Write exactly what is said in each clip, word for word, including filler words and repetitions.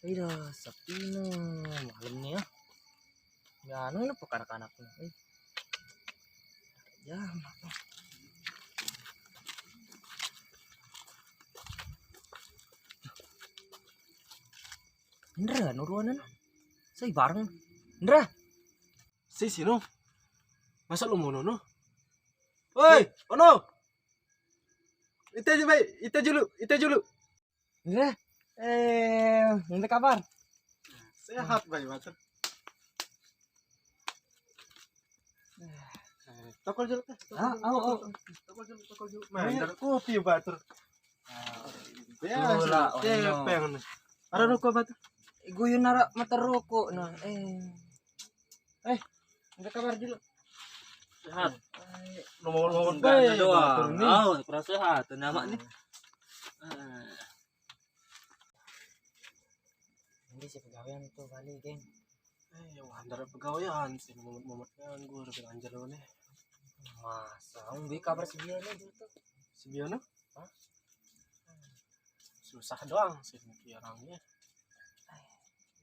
Ih, dah sepi nih malam nih ya. Ya, anu, ini apa anak-anak nih? Eh. Ya, apa? Indra, nuruanan. Saya bareng. Indra. Si sino? Masa lu mau nono? Woi, Ono. Ite, ite, ite dulu, ite dulu. Indra. Eh, minta kabar. Sehat, Bay, Batur. Eh, tokol dulu, teh. Ah, oh, oh. Tokol dulu, tokol dulu. Mantap, kopi, Batur. Ah, biasa, Itulah, Ono. Cepeng nih. Ada rokok, Batur? Guyun nara mata rokok, nah. Eh. Eh, minta kabar dulu. Sehat. Eh, Nomor-nomor Enggak ada baik, doang. Batur nih. Oh, kurang sehat, nama nih. Eh. Ini si pegawaian tuh balik, geng. Eh, wah, antara pegawaian sih, momot-momot nganggur, bilang aja lo nih. Masa, Om, beri kabar si Biono dulu tuh. Si Biono? Hah? Susah doang sih mikir orangnya.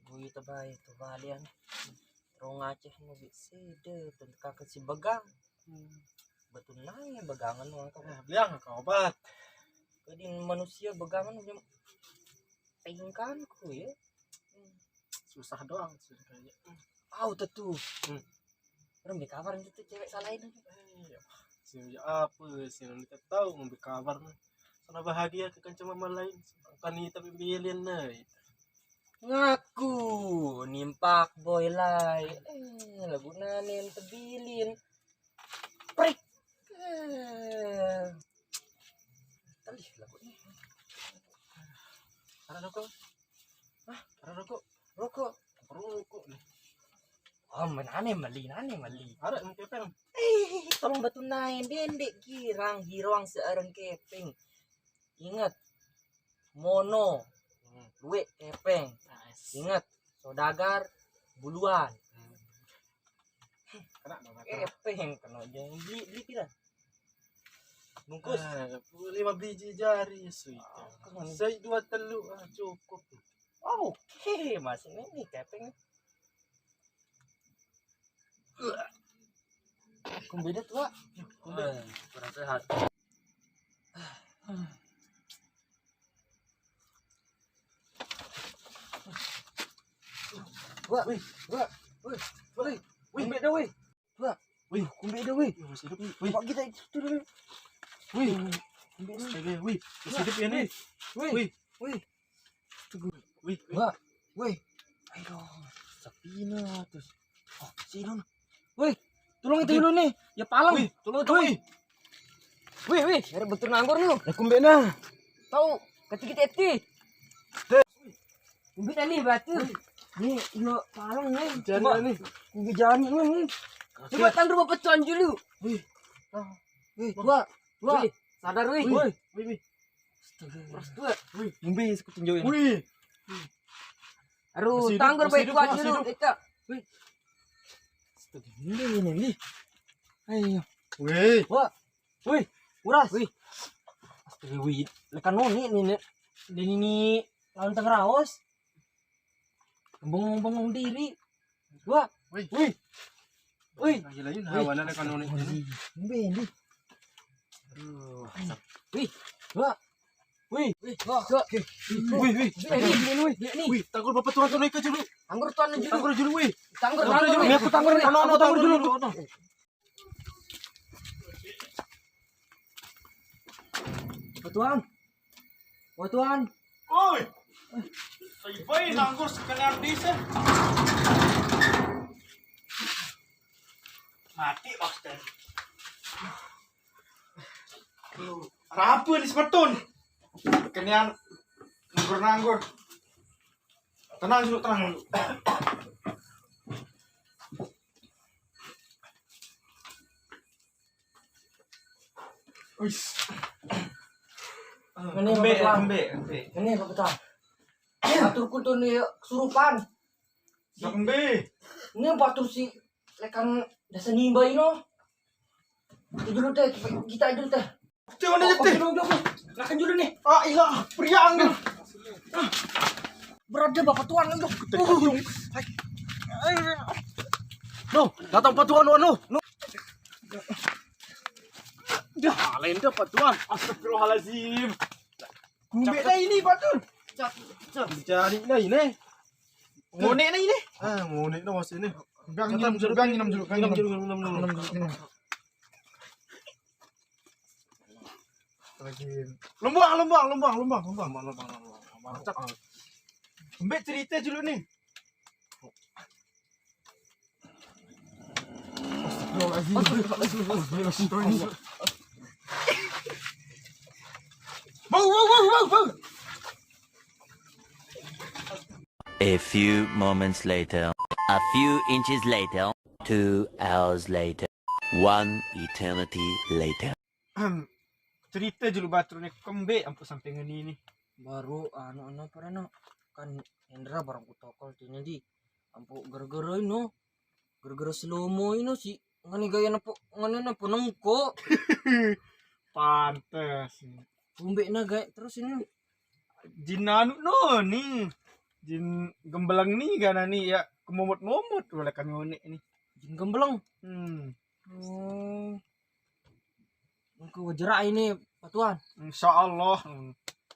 Gue itu baik tuh balian. Rong Aceh nu bi side tuh kakak si begang. Hmm. Betul nanya begangan uang kamu. Eh, bilang ke obat. Jadi manusia begangan udah pengkanku ya. Susah doang sih kayaknya. Au tuh. Hmm. Orang di kamar itu tuh cewek salahin. Eh, ya. Si apa sih yang kita tahu mau kabar nih. Sana bahagia ke kanca mama lain. Kan ini tapi bilin nih. Ngaku nimpak boy lai. Eh, lagu nanen tebilin. Prik. Eh. Telih lagu ini. Ada rokok? Hah? Ada rokok? Rokok. Rokok nih. Oh, menane meli, nane meli. Ada yang kepeng. Eh, tolong batu naik dendek girang girang seorang kepeng. Ingat, mono, hmm, duit kepeng. Nice. Ingat, saudagar buluan. Hmm. Kena dong, kena. Kepeng kena jangan beli beli pira? Bungkus. Ah, lima biji jari sih. Ah, kena. Saya dua telu, ah, cukup. Oke, masih ini kepeng. Kumbeda tua. Eh, kurang sehat. Wah, wih, wah, wih, wih, wih, beda, wih. Wah, wih, kumbeda, wih. Wih, masih hidup, wih. Wih. Pak kita itu dulu. Wih, kumbeda, wih. Astaga, wih, masih hidup ya, nih. Wih, wih, wih. Astaga. Wih, wih. Wah, wih. Ayo, sepi nih terus. Oh, si Don. Wih, tolong itu dulu nih. Ya palang. Wih, tolong itu, wih. Wih, wih, ada betul nanggur lu. Lah, kumbena. Tahu, kecil-kecil eti. Kumbena nih batu. Nih, yo palang nih. Coba nih. Kumbe jani nih. Coba tanggur bapak tuan dulu. Wih. Wih, gua, gua. Wih, sadar, wih. Wih, wih, wih. Astaga. Terus gua. Wih, ngombe sekut tinjauin. Wih. Aduh, masih hidup, tanggur masih baik hidup, kuat masih dulu, hidup. Eka. Wih. Astaga, ini, ini, ini. Ayo. Wih. Wah. Wih, uras. Wih. Astaga, wih. Lekan noni ini, ini. Dan ini lawan tengah raos. Bengong-bengong diri. Wah. Wih. Wih. Wih. Lagi-lagi hawana lekan noni ini. Ngombe, ini. Aduh. Wih. Wah. Wih, wih, wah. Wih, wih. Wih, wih, wih. Wih, tanggur bapak tuan tuan ke dulu. Tanggur tuan dulu. Tanggur dulu, wih. Tanggur, tanggur, tanggur. Ini aku tanggur nih. Ono, ono, tanggur dulu. Ono. Bapak tuan. Bapak tuan. Oi. Saya bayi tanggur sekalian bisa. Mati, Bos. Rapi nih semeton. Kenian nganggur-nganggur. Tenang dulu, tenang dulu. Wis. Ini embe, embe, embe. Ini apa kita? Atur kutu nih kesurupan. Embe. Ini batur si lekan dasa nimba ino. Itu dulu teh, kita dulu teh. Teh, mana teh? Dulu, dulu. Makan dulu nih. Ah, iya, priang nih. Berada Bapak Tuan, aduh. Loh, datang Pak Tuan, anu. Dah, lenda Pak Tuan. Astagfirullahalazim. Kumbek dah ini, Pak Tuan. Cak, cak. Cari dah ini. Ngonek dah ini. Ah, ngonek dah masih ini. Pegang ini, pegang ini, pegang ini. Pegang ini. Lagi. Lombang, lombang, lombang, lombang, lombang. Mantap. Ambil cerita dulu nih. Astagfirullahaladzim. Bau, bau, bau, bau, bau. A few moments later. A few inches later. Two hours later. One eternity later. Cerita dulu Batur nih, kembek ampu sampai ngeni nih. Baru anu anu apa anu kan Hendra barang ku tokol tini di ampu gara-gara ino gara-gara selomo ino si ngani gaya nepo ngani nepo nengko Pantes. Kumbek na gaya terus ini Jin anu no nih. Jin gembelang nih gana nih ya kemomot-momot oleh kami unik nih. Jin gembelang. Hmm. Oh. Engko wajar ini Pak Tuan. Insya Allah. Hmm.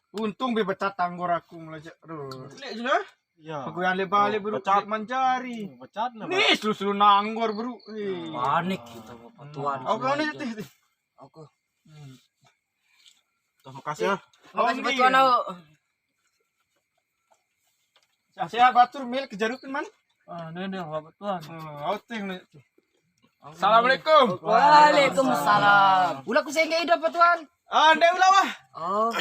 Untung be becat tanggor aku melajak. Aduh. Lek juga. Ya. Aku yang lebale bro Becat. Manjari. Becat na. Nih selu-selu nanggor bro. Nih. Panik gitu Pak Tuan. Aku nih tih. Tih. Oke. Terima kasih ya. Makasih Pak Tuan. Au. Sehat Batur mil kejarupin man. Ah, ini dia Pak Tuan. Oh, outing nih. Assalamualaikum. Waalaikumsalam. Ulah ku sengge ida Pak Tuan. Ah, ndak ulah wah. Oh.